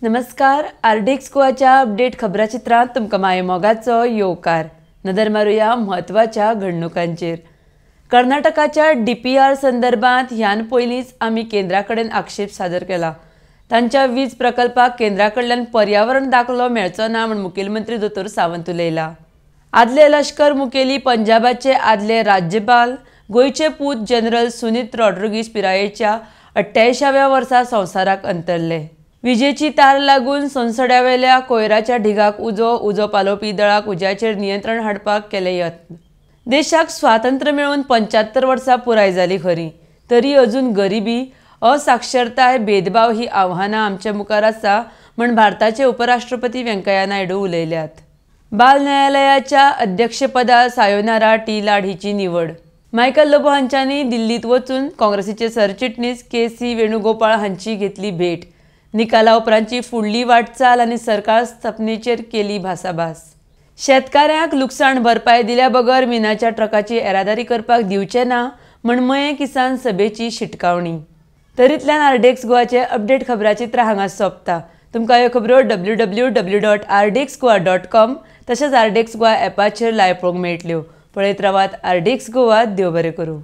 नमस्कार, RDX गोवाच्या update खबराचित्रांत तुमकां मायेमोगाचो येवकार. नदर मारुया म्हत्वाच्या घडणुकांचेर. कर्नाटकाच्या डीपीआर संदर्भात ह्यान पयलींच आमी केंद्रा कडेन आक्षेप सादर केला. तांच्या वीज प्रकल्पाक केंद्रा कडल्यान पर्यावरण दाखलो मेळचो ना म्हूण मुखेलमंत्री दोतोर सावंत उलयला. आदले लश्कर मुखेली, पंजाबाचे आदले राज्यपाल, गोंयचे पूत जनरल सुनीत रॉड्रिगीस पिरायेच्या 88व्या वर्सा संवसाराक अंतरले. विजेची तार लागून सोनसड्यावेल्या कोयराच्या ढिगाक उजो, उजो पालोवपी दळाक उज्याचेर नियंत्रण हाडपाक केले यत्न. देशाक स्वातंत्र्य मेळून 75 वर्सां पुराय जाली खरी, तरी अजून गरिबी, असाक्षरताय, भेदभाव ही आव्हानां आमच्या मुखार आसा म्हण भारताचे उपराष्ट्रपती व्यंकय्या नायडू उलयल्यात. बाल न्यायालयाच्या अध्यक्षपदार सायोनारा टी लाड हिची निवड. मायकल लोबो हांच्यांनी दिल्लीत वचून काँग्रेसीचे सरचिटणीस के सी वेणुगोपाळ हांची घेतली भेट. निकाला उपरांतची फुडली वाटचाल आनी सरकार स्थापनेचेर केली भासाभास. शेतकाऱ्यांक लुकसाण भरपाय दिल्या बगर मिनाच्या ट्रकाची येरादारी करपाक दिवचे ना म्हण मयें किसान सभेची शिटकावणी. तरीतल्यान आरडीएक्स गोवाचे अपडेट खबराचित्र हांगा सोंपता. तुमकां ह्यो खबरो www.rdxgoa.com तशेंच आरडीएक्स गोवा ॲपाचेर लायव्ह पळोवंक मेळटल्यो. पळयत रावात आरडीएक्स गोवा. देव बरें करूं.